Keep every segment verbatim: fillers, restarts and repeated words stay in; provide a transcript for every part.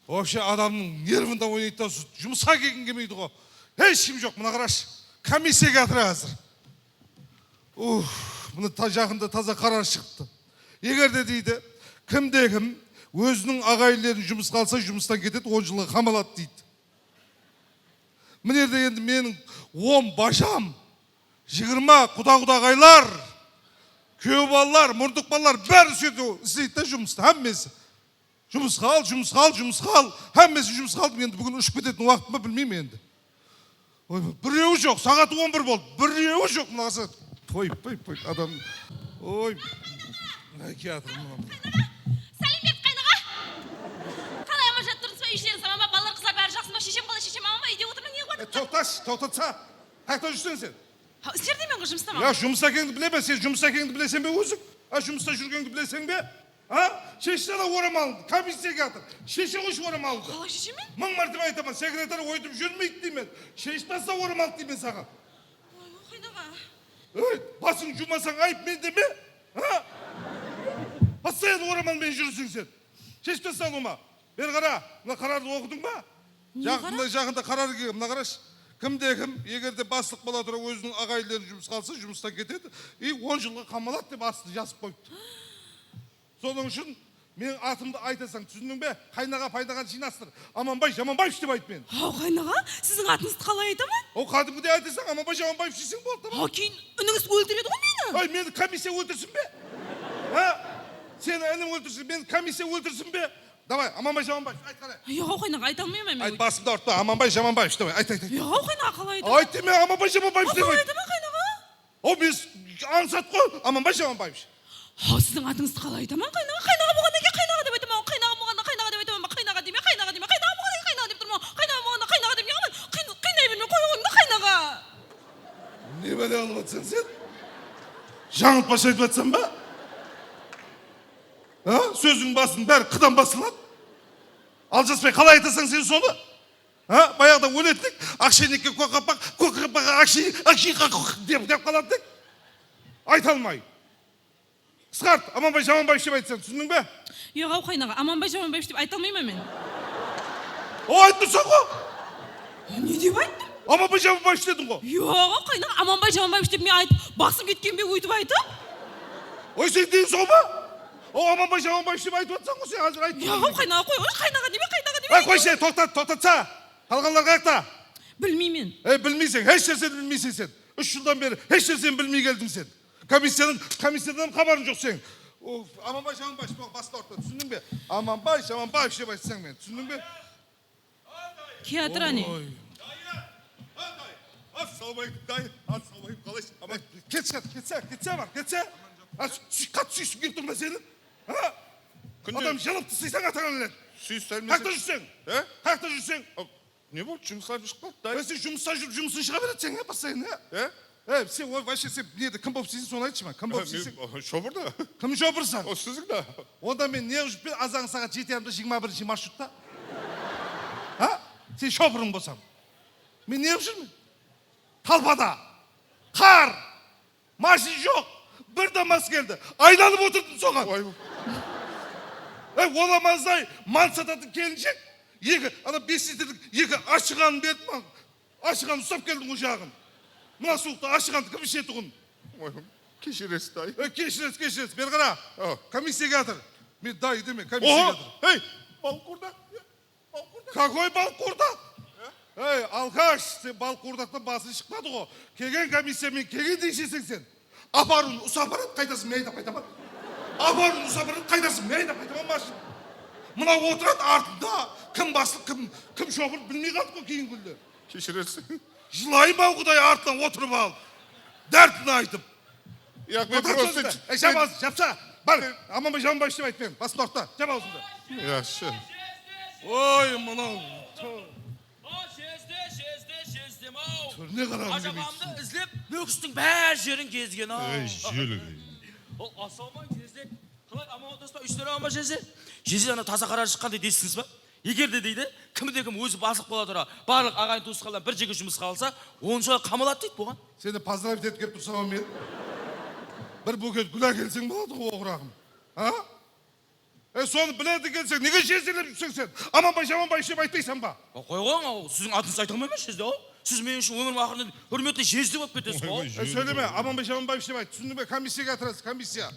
Вообще adamnıń nervında oynaydı da, usı jumısqa kelgin kelmeydi ǵo. Hesh kim joq, mına qarash. Komissiya kiyatır házir. Uf, mına ta-, jaqında taza qarar shıǵıptı. Eger de deydi, kimde kim óziniń aǵayinlerin jumısqa alsa, jumıstan ketedi, on jılǵa qamaladı deydi. Mına jerde endi meniń on bajam, jigirma quda-qudaǵaylar, kúyew balalar, murdıq balalar, bári usı jerde isleydi da jumıstı, hámmesi. Jumısqa al, jumısqa al, jumısqa al. Hámmesi jumısqa aldım, endi búgin ushıp ketetin waqtım ba, bilmeymen endi. Oy, birewi joq, saǵat on bir boldı. Birewi joq, mına saat. Toy, toy, toy, adam. Oy. Ay, kiyatır mına. Sálem berip, qaynaǵa. Qalay, aman jat turdıńız ba, úy ishlerińiz aman ba, balalar, qızlar bári jaqsı ma, sheshem qalay, sheshem aman ba, úyde otır ma, ne qılıp atır? E, toqtash, toqtatsa. Qayaqta júrseń sen? Ha, islerdeymen ǵoy, jumıstaman. Ya, jumısta ekeńdi bilemen, sen jumısta ekeńdi bileseń be óziń? A, jumısta júrgenińdi bileseń be? A, sheshi da oramaldı, komissiya kiyatır. Sheshe qoyshı oramaldı. Qalay sheshemen? Mıń mártebe aytaman, sekretar oytıp júrmeydi deymen. Sheship tasta oramaldı deymen saǵan. Oy, qaynaǵa. Ey, basıń juwmasań ayıp mende me? A? Постоянно oramal menen júreseń sen. Sheship tasta ulıwma. Beri qara, mına qarardı oqıdıń ba? Ne qarar? Mına jaqında qarar kelgen, mına qarash. Kimde kim, eger de baslıq bola tura óziniń aǵayinlerin jumısqa alsa, jumıstan ketedi. I on jılǵa qamaladı dep astına jazıp qoyıptı. Sonıń ushın meniń atımdı aytasań, túsindiń be? Qaynaǵa paynaǵanı jıynastır. Amanbay Jamanbaevich dep ayt meni. Haw, qaynaǵa, siziń atıńızdı qalay aytaman? Haw, qádimgidey aytasań, Amanbay Jamanbaevich deyseń boldı, tamam. Haw, keyin inińiz óltiredi ǵoy meni. Ay, meni komissiya óltirsin be? Ha? Seni iniń óltirsin, meni komissiya óltirsin be? Davay, Amanbay Jamanbaevich, ayt qaray. Yoq, qaynaǵa, ayta almayman men. Ayt, basımdı awırtpa, Amanbay Jamanbaevich, davay, ayt, ayt, ayt. Yoq, qaynaǵa, qalay aytaman? Ayt deme, Amanbay Jamanbaevich dep ayt. Qalay aytaman, qaynaǵa? O, men s-, ańsat ǵoy, Amanbay Jamanbaevich. Ha, siziń atıńızdı qalay aytaman, qaynaǵa? Qaynaǵa bolǵannan keyin qaynaǵa dep aytaman, qaynaǵa bolǵanda qaynaǵa dep aytaman ba, qaynaǵa deme, qaynaǵa deme, qaynaǵa bolǵannan keyin qaynaǵa dep turman, qaynaǵa bolǵanda qaynaǵa dep ne qılaman? Qıyın-, qıynay berme, qoy, ondı qaynaǵa. Ne bále alıp atsań sen? Jańıltpasha aytıp atsań ba? Ha? Sóziń basın bári qıdan basıladı. Aljaspay qalay aytasań sen sonı? Ha? Bayaǵıda óletlik, aqshaynikke kók qappaq, kók qappaqqa aqshay, aqshay qaq dep, dep qaladı dek. Ayta almay. Qısqart, Amanbay Jamanbaevich dep aytsań, túsindiń be? Yoq-aw, qaynaǵa, Amanbay Jamanbaevich dep ayta almayman men. O, ayttırsań ǵo. Ne dep ayttım? Amanbay Jamanbaevich dediń ǵo. Yoq-aw, qaynaǵa, Amanbay Jamanbaevich dep men aytıp, basım ketken be óytip aytıp? Oy, sen deyiń sol ba? O, Amanbay Jamanbaevich dep aytıp atsań ǵo, sen házir ayttırsań. Yoq-aw, qaynaǵa, qoy, qoy, qaynaǵa deme, qaynaǵa deme. Ay, qoy sen, toqtat, toqtatsa. Qalǵanlar qayaqta? Bilmeymen. E, bilmeyseń, hesh nárseni bilmeyseń sen. Úsh jıldan beri hesh nárseni bilmey keldiń sen. Komissiyanıń, komissiyadan xabarıń joq seniń. Of, Amanbay Jamanbaevich, basın awırtpa, túsindiń be? Amanbay Jamanbaevich dep aytsań meni, túsindiń be? Kiyatır áne. Oy. Assalamu aleykum, dayı. Assalamu aleykum, qalaysań? Aman. Ketse, ketse, ketse bar, ketse. A, sü-, qat súyisip kelip turma seni. Ha? Kúnde adam jılıp taslaysań atańa. Súyisip sálmesem. Qayaqta júrseń? He? Qayaqta júrseń? Ne boldı? Jumısqa shıǵıp qaldı, dayı. Sen jumısta júrip, jumısın shıǵa beredi sen, ya, постоянно, ya? He? Ey, sen, o, вообще, sen nede, kim bolıp isleysiń, sonı aytshı maǵan. Kim bolıp isleysiń? Shopır da. Kim shopırsań? O, siziń da. Onda men ne ushın azaǵı saat jeti yarımda jigirma birinshi marshrutta? Ha? Sen shopırıń bolsań. Men ne ushın men? Talpada. Qar. Mashina joq. Bir damas keldi. Aylanıp otırdım soǵan. Oy. Ey, olamazday mant satatın kelinshek, eki, ana bes litrlik eki ashıǵanın berdi maǵan. Ashıǵanın uslap keldim ojaǵın. Mına suwıqta ashıǵandı kim ishetuǵın? Oy, keshiresiz, dayı. Ey, keshiresiz, keshiresiz. Beri qara. Aw. Komissiya kiyatır. Men dayı deme, komissiya kiyatır. Oho, hey, bal qurdaq. Bal qurdaq. Какой bal qurdaq? Ey, alkash, sen bal qurdaqtan basıń shıqpadı ǵo. Kelgen komissiya menen kelgendey isheseń sen. Aparıwın usı aparadı, qaytasın men aytap qaytaman. Aparıwın usı aparadı, qaytasın men aytap qaytaman mashina. Mına otıradı artında, kim baslıq, kim, kim shopır bilmey qaldı ǵo keyin kúnde. Keshirersiz. Jılayma quday artınan otırıp alıp. Dártin aytıp. Yaq, men просто... Ey, jap awzıńdı, japsa. Bar, Amanbay Jamanbaevich dep ayt meni. Basımdı awırtpa. Jap awzıńdı. Yaqshı. Oy, mınaw. O, jezde, jezde, jezdem-aw. Túrine qaraǵım kelmeydi. Ajamamdı izlep, Nókistiń bár jerin gezgen-aw. Ey, jeli. Ol asawman jezde. Qalay, aman otırsız ba? Úyisizler aman ba, jezde? Jezde, ana taza qarar shıqqan deydi, esittińiz ba? Eger de deydi, kimde kim ózi baslıq bola tura, barlıq aǵayin tuwısqanlar bir jerge jumısqa alsa, on jılǵa qamaladı deydi buǵan. Seni поздравить etip kelip tursaman men. Bir buket gúl ákelseń boladı ǵo, oǵıraǵım. Ha? E, sonı biledi ekenseń, nege jezdelep júrseń sen? Amanbay Jamanbaev dep aytpaysań ba? Qoy, qoyıń, aw, siziń atıńızdı ayta almayman shezde, aw. Siz men ushın ómirim aqırına deyin húrmetli jezde bolıp ketesiz, aw. Oy, oy, sóyleme, Amanbay Jamanbaev dep ayt, túsindiń be? Komissiya kiyatırasız, komissiya.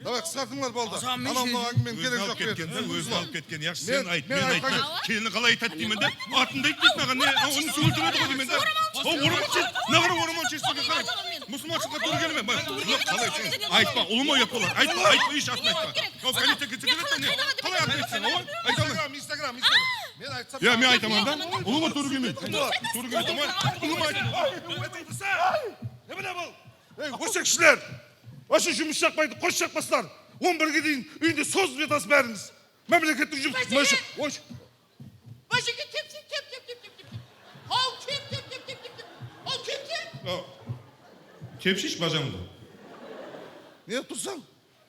Davay, qısqartıńlar, boldı. Anaw mınaw áńgimeni keregi joq. Ózin alıp ketken, ózin alıp ketken, yaqshı, sen ayt, men aytayın. Kelin qalay aytadı deymen de, atımdı ayt deydi maǵan, ne, onı óltiredi ǵoy deymen de. O, oramal sheshsin, naǵara oramal sheshsin, qara. Musılmanshılıqqa tuwrı kelmey, baq, qalay sen, aytpa, ulıwma uyat bolar, aytpa, aytpa, hesh atın aytpa. Al, komissiyaya kelse keledi de, ne, qalay atın aytsın, o, ayta almay. Instagram, Instagram, Instagram. Men aytsam, ya, men aytaman da, ulıwma tuwrı kelmeydi. Tuwrı kelmeydi, ulıwma ayt. Neme bul? Ey, ósekshiler! Usı jumıs jaqpaydı, qos jaqpaslar! On birge deyin úyinde sozıp jatasız bárińiz. Mámleketlik jumıs, mına usı, oy. Bajeke, tep, tep, tep, tep, tep, tep, tep. Haw, tep, tep, tep, tep, tep, tep. Haw, tep, tep. Tepshish bajańdı. Ne qılıp tursań?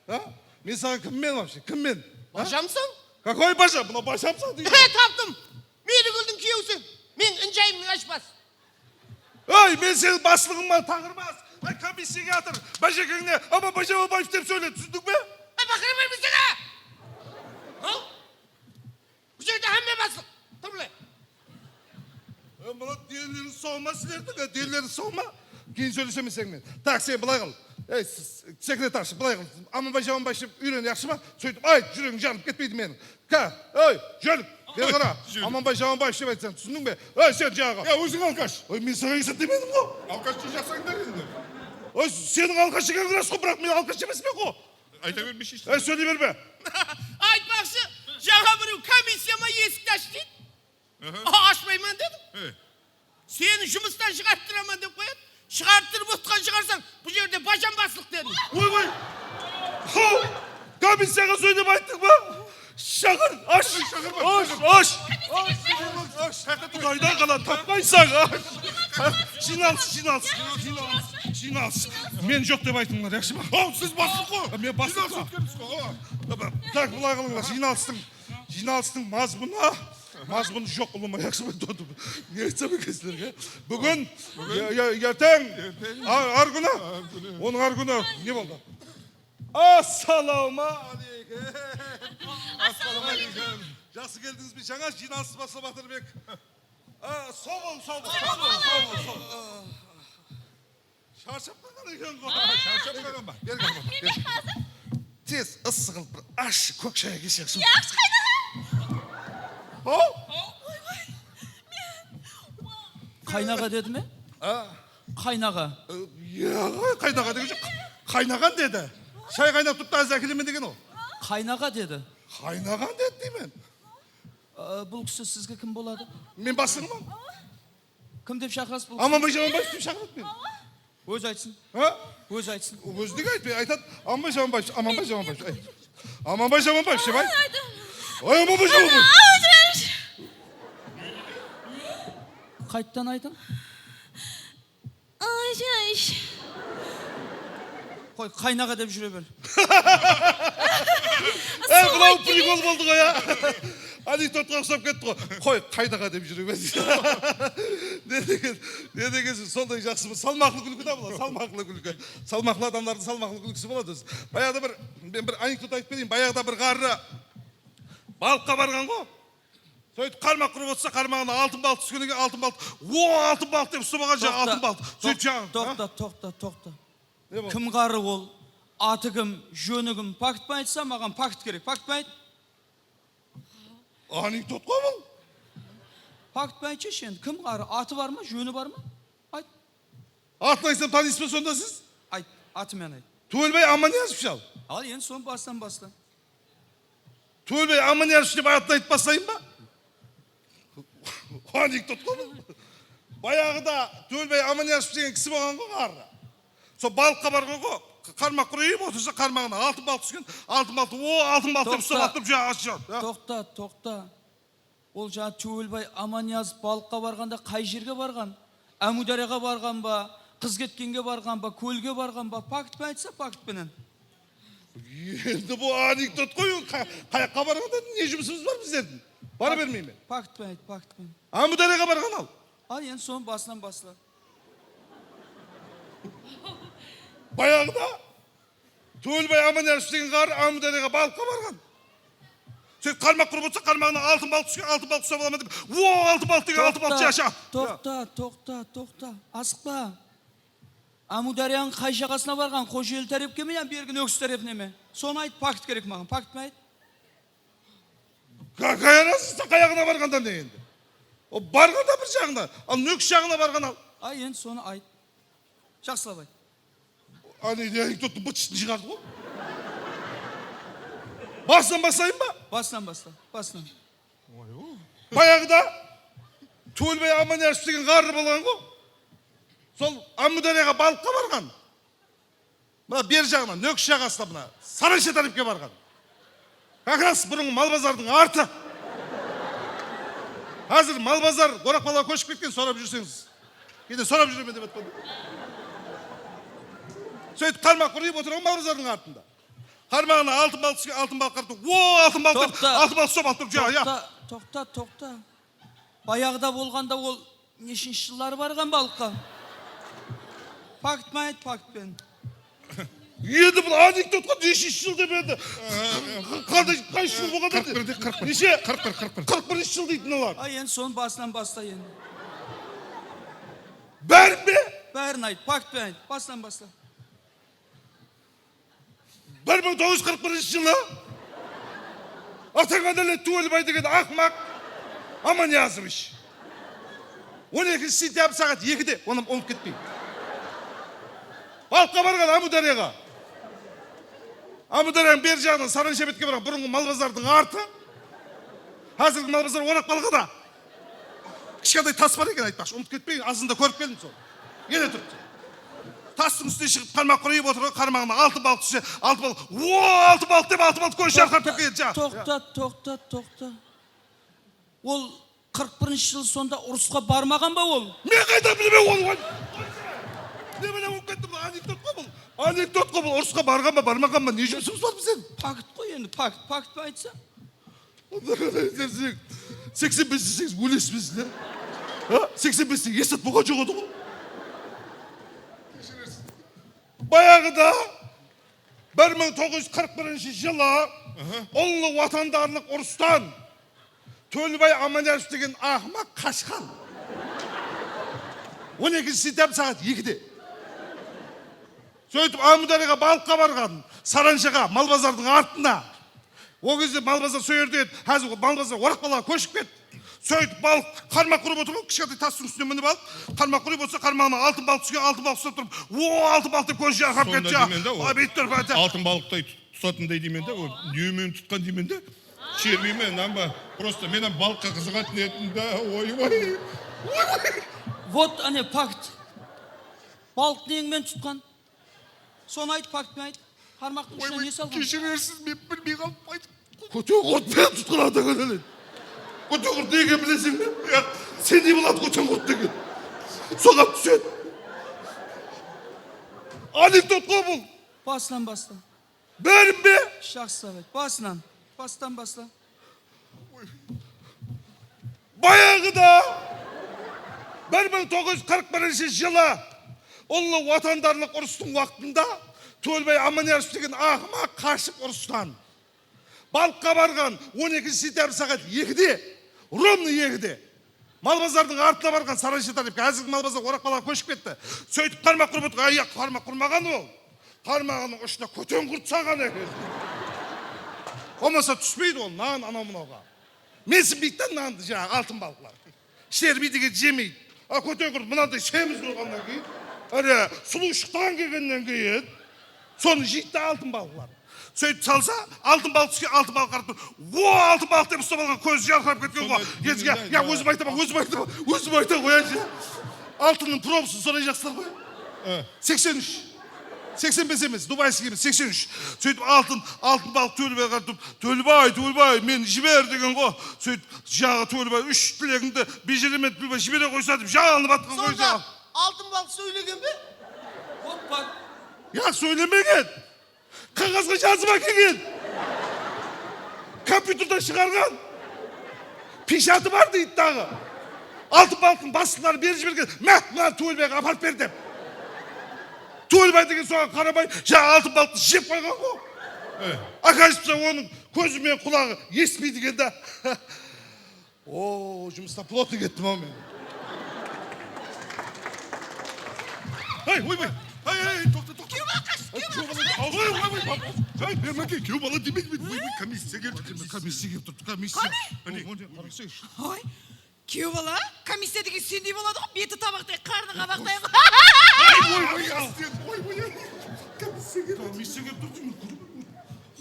Ha? Men saǵan kimmen вообще? Kimmen? Ha? Bajamsań? Какой baja? Mına bajamsań deydi. He, taptım. Medigúldiń kúyewisiń. Men injayımnıń ashpaz. Ey, men seniń baslıǵıńman, taǵırbas. Ay, komissiya kiyatır. Bajekeń ne? Amanbay Jamanbaev dep sóyle, túsindiń be? Ay, baqıra bermesene! Al! Bul jerde hámme baslıq. Tur, bılay. E, mına denleriń saw ma sizlerdiń? E, denleriń saw ma? Keyin sóylesemen sen men. Tak, sen bılay qıl. Ey, s-, s-, sekretarshı, bılay qıl. Amanbay Jamanbaev dep úyren, yaqshı ma? Sóytip ayt, júregim jarılıp ketpeydi meniń. Ka, ey, júr, beri qara. Amanbay Jamanbaev dep aytsań, túsindiń be? Ey, sen jaǵı. Ya, óziń alkash. Ey, men saǵan esaplemedim ǵo. Alkash deysań da endi. Ey, seniń alkash ekenin ras ǵo, biraq men alkash emespen ǵo. Ayta bermesheyshi. Ey, sóyley berme. Aytpaqshı, jańa birew komissiyama esikti ash deydi. Aha. A, ashpayman dedim. He. Seni jumıstan shıǵarıp turaman dep qoyadı. Shıǵarıp turıp otqan shıǵarsań, bul jerde bajam baslıq dedim. Oy, oy. Haw, komissiyaǵa sóylep ayttıń ba? Shaqır, ash. Ash, ash. Qudaydan qala tappaysań, ash. Jıynalıs, jıynalıs, jıynalıs, jıynalıs. Men joq dep aytıńlar, yaqshı ma? Haw, siz baslıq ǵo. Men baslıq ǵo. Tak, bılay qılıńlar, jıynalıstın, jıynalıstın mazmunı, mazmunı joq, ulıwma, yaqshı ma? Ne aytsam eken sizlerge? Búgin, ya, ya, erteń, ar, ar kúni. Onıń ar kúni ne boldı? Assalawma aleykum. Assalawma aleykum. Jaqsı keldińiz be? Jańa jıynalıstı baslap atır bek. A, saw bol, saw bol, saw bol, saw bol, saw bol. Sharshap qalǵan eken ǵoy. Sharshap qalǵan ba? Bergen, bergen. Tez, ıssıq qılıp bir ashshı kók shay keshek suw. Yaqshı, qaynaǵa. Haw? Oy, oy. Qaynaǵa dedi me? A? Qaynaǵa. Ya, qaynaǵa degen joq. Qaynaǵan dedi. Shay qaynap turıptı, házir ákelemen degen ol. Qaynaǵa dedi. Qaynaǵan dedi deymen. A, bul kisi sizge kim boladı? Men baslıǵıman. Kim dep shaqırasız bul kisi? Amanbay Jamanbaev dep shaqıradı meni. Ózi aytsın. Ha? Ózi aytsın. Ózi nege aytpay, aytadı. Amanbay Jamanbaev, Amanbay Jamanbaev. Ay. Amanbay Jamanbaev dep ayt. Ay, Amanbay Jamanbaev. Qayttan aytıń. Qoy, qaynaǵa dep júre ber. Ey, mınaw prikol boldı ǵoy, ya. Anekdotqa uqsap ketti ǵoy. Qoy, qaynaǵa dep júre ber. Ne degen, ne degen, sonday jaqsı, salmaqlı kúlki da bular, salmaqlı kúlki. Salmaqlı adamlardıń salmaqlı kúlkisi boladı ózi. Bayaǵıda bir, men bir anekdot aytıp keteyin. Bayaǵıda bir ǵarrı balıqqa barǵan ǵoy. Sóytip qarmaq qurıp otırsa, qarmaǵına altın balıq túsken eken, altın balıq. O, altın balıq dep uslap alǵan jaǵı altın balıq. Sóytip jaǵı. Toqta, toqta, toqta. Ne boldı? Kim ǵarrı ol? Atı kim? Jóni kim? Pakt pa aytsa, maǵan pakt kerek. Pakt pa ayt. Anekdot ǵoy bul. Pakt pa aytshı endi. Kim ǵarrı? Atı bar ma? Jóni bar ma? Ayt. Atın aytsam, tanıysız ba sonda siz? Ayt, atı menen ayt. Tuwelbay Amaniyazov shal. Al, endi sonı bastan basla. Tuwelbay Amaniyazov dep atın aytıp baslayın ba? Anekdot ǵoy bul. Bayaǵıda Tuwelbay Amaniyazov degen kisi bolǵan ǵoy ǵarrı. Sol balıqqa barǵan ǵoy, qarmaq qurayıp otırsa, qarmaǵına altın balıq túsken, altın balıq, o, altın balıq dep uslap alıp turıp, jaǵa ashıp. Toqta, toqta. Ol jańa Tuwelbay Amaniyazov balıqqa barǵanda qay jerge barǵan? Ámiwdáryaǵa barǵan ba, Qızketkenge barǵan ba, kólge barǵan ba? Pakt penen aytsa, pakt penen. Endi bul anekdot ǵoy, qa-, qayaqqa barǵanda ne jumısımız bar bizlerdiń? Bara bermeymen. Pakt penen ayt, pakt penen. Ámiwdáryaǵa barǵan al. Al, endi sonı basınan basla. Bayaǵıda Tuwelbay Amaniyazov degen ǵarrı Ámiwdáryaǵa balıqqa barǵan. Sóytip qarmaq qurıp otsa, qarmaǵına altın balıq túsken, altın balıq uslap alaman dep, o, altın balıq degen altın balıq jasha. Toqta, toqta, toqta. Asıqpa. Ámiwdáryanıń qay jaǵasına barǵan, Xojeli tárepke me, ya bergi Nókis tárepine me? Sonı ayt, fakt kerek maǵan. Fakt pe ayt? Qay-, qayana sızsa, qayaǵına barǵanda ne endi? O barǵanda bir jaǵına, al Nókis jaǵına barǵan al. Ay, endi sonı ayt. Jaqsılap ayt. Áne, anekdottı bıt-shıtın shıǵardı ǵoy. Basınan baslayın ba? Basınan basla, basınan. Bayaǵıda Tólebay Amaniyazov degen ǵarrı bolǵan ǵoy. Sol Ámiwdáryaǵa balıqqa barǵan. Mına beri jaǵına, Nókis jaǵasına, mına Saransha tárepke barǵan. Как раз burınǵı mal bazardıń artı. Házir mal bazar Oraqbalaǵa kóship ketken, sorap júrseńiz. Keyde sorap júremen dep atpan. Sóytip qarmaq qurıyıp otırǵan mal bazardıń artında. Qarmaǵına altın balıq túsken, altın balıq qarap tur. O, altın balıq dep, toqta, altın balıq uslap alıp tur. Ya, ya. Toqta, toqta, toqta. Bayaǵıda bolǵanda ol neshinshi jılları barǵan balıqqa? Fakt pa ayt, fakt penen. Endi bul anekdot ǵoy, neshinshi jıl dep endi. Qanday, qaysı jıl bolǵan edi? Qırq birde, qırq bir. Neshe? Qırq bir, qırq bir. Qırq birinshi jıl deydi mınalar. Ay, endi sonı basınan basla endi. Bárin be? Bárin ayt, fakt penen ayt. Basınan basla. Bir mıń toǵız júz qırq birinshi jılı atańa nálet Tólebay degen aqmaq Amaniyazovich. On ekinshi sentyabr saat ekide, onı umıtıp ketpeń. Balıqqa barǵan Ámiwdáryaǵa. Ámiwdáryanıń beri jaǵınan Saransha betke barǵan burınǵı mal bazardıń artı. Házirgi mal bazar Oraqbalaǵada. Kishkentay tas bar eken, aytpaqshı, umıtıp ketpeń, azında kórip keldim sonı. Ele turıptı. Tastıń ústine shıǵıp, qarmaq qurıyıp otırǵan, qarmaǵına altın balıq tússe, altın balıq, o, altın balıq dep, altın balıq kóz jarqırap ketken. Toqta, toqta, toqta. Ol qırq birinshi jılı sonda urısqa barmaǵan ba ol? Men qaydan bileymen ol? Ne bala bolıp ketti bul? Anekdot ǵoy bul. Anekdot ǵoy bul. Urısqa barǵan ba, barmaǵan ba? Ne jumısımız bar biziń? Fakt ǵoy endi, fakt. Fakt pa aytsa? Seksen bes deseńiz, ólesiz be sizler? Ha? Seksen beste esat bolǵan joq edi ǵoy. Bayaǵıda bir mıń toǵız júz qırq birinshi jılı Ullı Watandarlıq urıstan Tólebay Amaniyazov degen aqmaq qashqan. On ekinshi sentyabr saat ekide. Sóytip Ámiwdáryaǵa balıqqa barǵan, Saranshaǵa, mal bazardıń artına. Ol gezde mal bazar sol jerde edi, házir mal bazar Oraqbalaǵa kóship ketti. Sóytip balıq qarmaq qurıp otırǵan, kishkentay tastıń ústine minip alıp, qarmaq qurıp otsa, qarmaǵına altın balıq túsken, altın balıq uslap turıp, o, altın balıq dep kózi jarqırap ketti. Sonda deymen da, ol búytip turıp aytsa, altın balıqtay tutatınday deymen da, ol ne menen tutqan deymen da. Sherbey me, nan ba? Prosto men hám balıqqa qızıǵatın edim da, oy, oy. Oy, oy. Вот, áne, fakt. Balıq neń menen tutqan? Sonı ayt, fakt penen ayt. Qarmaqtıń ushına ne salǵan? Keshirersiz, men bilmey qalıp aytıp. Kóten qurt penen tutqan atańa nálet. Kóten qurt ne ekenin bileseń be? Yaq, sendey boladı kóten qurt degen. Soǵan túsedi. Anekdot ǵoy bul. Basınan basla. Bárin be? Jaqsılap ayt. Basınan. Bastan basla. Bayaǵıda bir mıń toǵız júz qırq birinshi jılı Ullı Watandarlıq urıstıń waqtında Tólebay Amaniyazov degen aqmaq qashıp urıstan. Balıqqa barǵan on ekinshi sentyabr saat ekide, ровно ekide. Mal bazardıń artına barǵan Saransha tárepke. Házirgi mal bazar Oraqbalaǵa kóship ketti. Sóytip qarmaq qurıp otır. Ay, yaq, qarmaq qurmaǵan ol. Qarmaǵınıń ushına kóten qurt salǵan eken. Bolmasa túspeydi ol nan anaw-mınawǵa. Mensinbeydi da nandı jańaǵı altın balıqlar. Sherbey degen jemeydi. A, kóten qurt mınanday semiz bolǵannan keyin, áne, sulıw shıqqan kelgennen keyin, sonı jeydi da altın balıqlar. Sóytip salsa, altın balıq túsken, altın balıq qarap tur. O, altın balıq dep uslap alǵan, kózi jarqırap ketken ǵoy. Sonday ya, ya, ózim aytaman, ózim aytaman, ózim ayta qoyayınshı. Altınnıń probasın sorayjaqsızlar ǵoy. Seksen úsh. Seksen bes emes, dubayskiy emes, seksen úsh. Sóytip altın, altın balıq Tólebay qarap turıp, Tólebay, Tólebay, meni jiber degen ǵoy. Sóytip, jańaǵı Tólebay úsh tilegińdi bejeremen dep bilbay jibere qoysa dep, jalanıp atqan ǵoy. Sonda altın balıq sóylegen be? Hoppa. Ya, sóylemegen. Qaǵazǵa jazıp ákelgen. Kompyuterden shıǵarǵan. Peshatı bar deydi daǵı. Altın balıqtıń baslıqları berip jibergen. Má, mına Tólbayǵa aparıp ber dep. Tólbay degen soǵan qaramay, jańa altın balıqtı jep qoyǵan ǵoy. Okazivается, onıń Kózi menen qulaǵı esitpeydi eken da. O, jumısta plotno kettim-aw men. Hey, oy, oy. Hey, hey, toqta, toqta. Kúyew bala qas, kúyew bala qas. Oy, oy, oy, oy. Hey, bermeke, kúyew bala demeydi. Oy, oy, komissiya keldi. Komissiya kelip turıptı, komissiya. Qáne? Mine, mine, qarasayshı. Oy, kúyew bala, komissiya degen sendey boladı ǵo, beti tabaqtay, qarnı qabaqtay. Oy, oy, oy, oy, oy. Komissiya kelip turıptı, men kórip.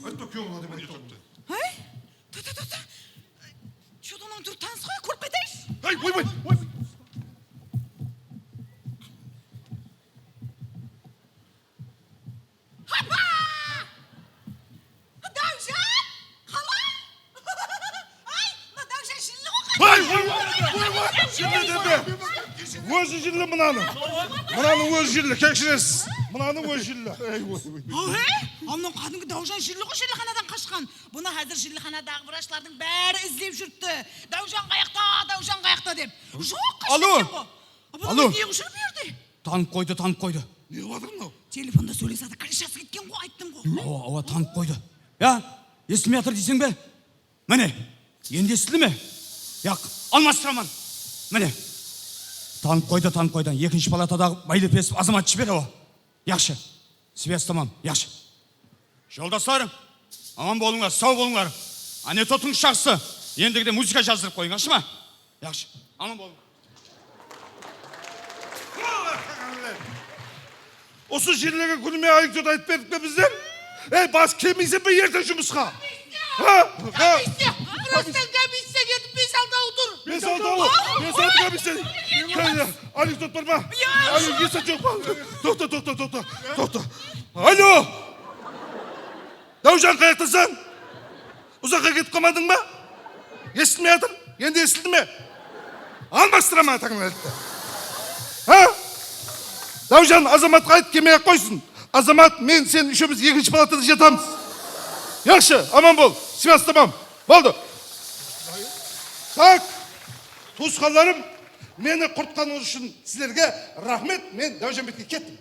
Ayt ta, kúyew bala demeydi. Hay? Toqta, toqta. Что-то mınaw turıp tanıs ǵoy, kórip qaytayınshı. Hey, oy, oy, oy. Hapa! Dáwjan! Qalay? Ay, mına Dáwjan jilli ǵoy. Oy, oy, oy, oy, jilli deme. Ózi jilli mınanıń. Mınanıń ózi jilli, keshiresiz. Mınanıń ózi jilli. Ey, oy, oy. Aw, hey, al mınaw qádimgi Dáwjan jilli ǵoy, jillixanadan qashqan. Bunı házir jillixanadaǵı vrachlardıń bári izlep júripti. Dáwjan qayaqta, Dáwjan qayaqta dep. Joq, qashıp ketken ǵo. Alo. Bunıń ózi ne qılıp júr bu jerde? Tanıp qoydı, tanıp qoydı. Ne qılıp atır mınaw? Telefonda sóylesedi, krıshası ketken ǵo, ayttım ǵo. Awa, awa, tanıp qoydı. Ya, esitpey atır deyseń be? Mine, endi esitildi me? Yaq, almastıraman. Mine. Tanıp qoydı, tanıp qoydı. Ekinshi palatadaǵı Baylepesov Azamat jiber, awa. Yaqshı. Svязь tamam, yaqshı. Joldaslar, aman bolıńlar, saw bolıńlar. Anekdotıńız jaqsı. Endigide muzıka jazdırıp qoyıń, yaqshı ma? Yaqshı, aman bolıń. Usı jerlerge kúnime anekdot aytıp berdik pe bizler? Ey, bas kelmeyseń be erte jumısqa? Ha? Ha? Komissiya! Vrachtan komissiya keldi, bes-altı tur. Bes-altı, bes-altı komissiya. Anekdot bar ma? Anekdot joq pa? Toqta, toqta, toqta, toqta. Alo! Dáwjan, qayaqtasań? Uzaqqa ketip qalmadıń ba? Esitilmey atır. Endi esitildi me? Almastıraman atańnan endi. Ha? Dáwjan, Azamatqa ayt, kelmey-aq qoysın. Azamat, men, sen úshewimiz ekinshi palatada jatamız. Yaqshı, aman bol. Svязь tamam. Boldı. Tak, tuwısqanlarım, meni qurtqanıńız ushın sizlerge raxmet, men Dáwjanbetke kettim.